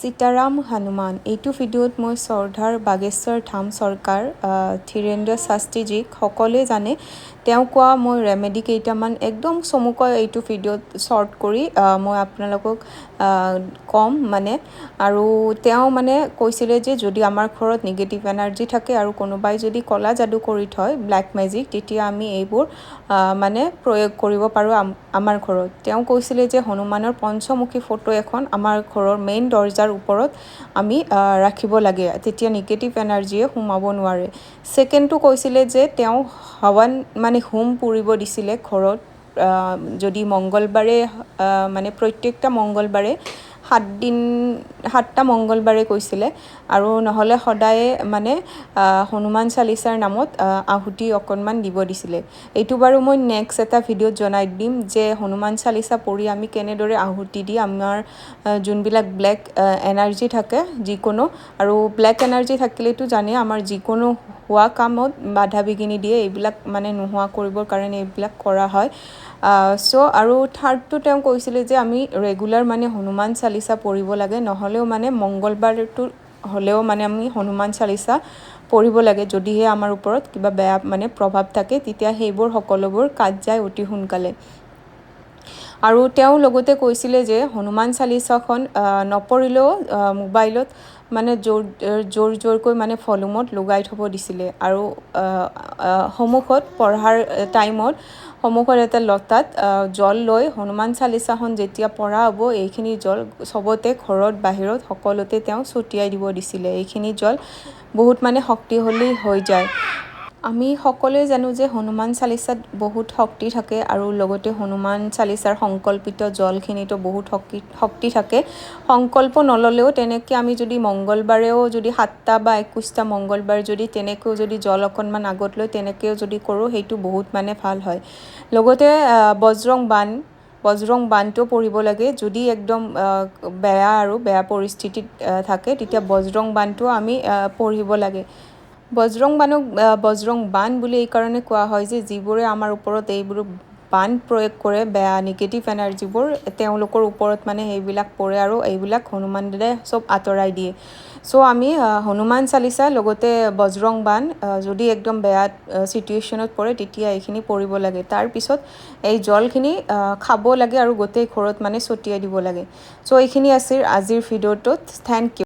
সীতাৰাম হনুমান। এইটো ভিডিঅ'ত মই শ্ৰদ্ধাৰ বাগেশ্বৰ ধাম চৰকাৰ ধীৰেন্দ্ৰ শাস্ত্ৰীজীক সকলোৱে জানে, তেওঁ কোৱা মই ৰেমেডি কেইটামান একদম চমুকৈ এইটো ভিডিঅ'ত শ্বৰ্ট কৰি মই আপোনালোকক ক'ম মানে। আৰু তেওঁ মানে কৈছিলে যে যদি আমাৰ ঘৰত নিগেটিভ এনাৰ্জি থাকে আৰু কোনোবাই যদি ক'লা যাদু কৰি থয়, ব্লেক মেজিক, তেতিয়া আমি এইবোৰ মানে প্ৰয়োগ কৰিব পাৰোঁ আমাৰ ঘৰত। তেওঁ কৈছিলে যে হনুমানৰ পঞ্চমুখী ফটো এখন আমাৰ ঘৰৰ মেইন দৰ্জাৰ ওপৰত আমি ৰাখিব লাগে, তেতিয়া নিগেটিভ এনাৰ্জিয়ে সোমাব নোৱাৰে। ছেকেণ্ডটো কৈছিলে যে তেওঁ হৱন মানে হোম পুৰিব দিছিলে ঘৰত, যদি মংগলবাৰে মানে প্ৰত্যেকটা মংগলবাৰে 7 দিন, সাতটা মংগলবাৰে কৈছিলে আৰু নহ'লে সদায়ে মানে হনুমান চালিচাৰ নামত আহুতি অকণমান দিব দিছিলে। এইটো বাৰু মই নেক্সট এটা ভিডিঅ'ত জনাই দিম যে হনুমান চালিচা পঢ়ি আমি কেনেদৰে আহুতি দি আমাৰ যোনবিলাক ব্লেক এনাৰ্জি থাকে যিকোনো, আৰু ব্লেক এনাৰ্জি থাকিলেতো জানে আমাৰ যিকোনো হোৱা কামত বাধা বিঘিনি দিয়ে, এইবিলাক মানে নোহোৱা কৰিবৰ কাৰণে এইবিলাক কৰা হয়। চ' আৰু থাৰ্ডটো তেওঁ কৈছিলে যে আমি ৰেগুলাৰ মানে হনুমান চালিচা পঢ়িব লাগে, নহ'লেও মানে মংগলবাৰটো হ'লেও মানে আমি হনুমান চালিচা পঢ়িব লাগে। যদিহে আমাৰ ওপৰত কিবা বেয়া মানে প্ৰভাৱ থাকে, তেতিয়া সেইবোৰ সকলোবোৰ কাট যায় অতি সোনকালে। আৰু তেওঁ লগতে কৈছিলে যে হনুমান চালিচাখন নপঢ়িলেও মোবাইলত মানে জোৰ জোৰ জোৰকৈ মানে ভলিউমত লগাই থ'ব দিছিলে আৰু সন্মুখত পঢ়াৰ টাইমত সন্মুখত এটা লোটাত জল লৈ হনুমান চালিচাখন যেতিয়া পঢ়া হ'ব, এইখিনি জল চবতে ঘৰত বাহিৰত সকলোতে তেওঁ ছটিয়াই দিব দিছিলে। এইখিনি জল বহুত মানে শক্তিশালী হৈ যায়। আমি সকলোৱে জানো যে হনুমান চালিচাত বহুত শক্তি থাকে আৰু লগতে হনুমান চালিচাৰ সংকল্পিত জলখিনিতো বহুত শক্তি শক্তি থাকে। সংকল্প নল'লেও তেনেকৈ আমি যদি মংগলবাৰেও যদি 7টা বা 21টা মংগলবাৰ যদি তেনেকৈও যদি জল অকণমান আগত লৈ তেনেকৈও যদি কৰোঁ, সেইটো বহুত মানে ভাল হয়। লগতে বজৰং বান, বজৰং বানটো পঢ়িব লাগে। যদি একদম বেয়া আৰু বেয়া পৰিস্থিতিত থাকে, তেতিয়া বজৰং বানটো আমি পঢ়িব লাগে। বজৰং বানক বজৰং বান বুলি এইকাৰণে কোৱা হয় যে যিবোৰে আমাৰ ওপৰত এইবোৰ বান প্ৰয়োগ কৰে, বেয়া নিগেটিভ এনাৰ্জিবোৰ, তেওঁলোকৰ ওপৰত মানে সেইবিলাক পৰে আৰু এইবিলাক হনুমান দাদাই চব আঁতৰাই দিয়ে। চ' আমি হনুমান চালিচা লগতে বজৰং বান যদি একদম বেয়া চিটুৱেশ্যনত পৰে, তেতিয়া এইখিনি পঢ়িব লাগে। তাৰপিছত এই জলখিনি খাব লাগে আৰু গোটেই ঘৰত মানে ছটিয়াই দিব লাগে। চ' এইখিনি আছিল আজিৰ ভিডিঅ'টোত। Thank U.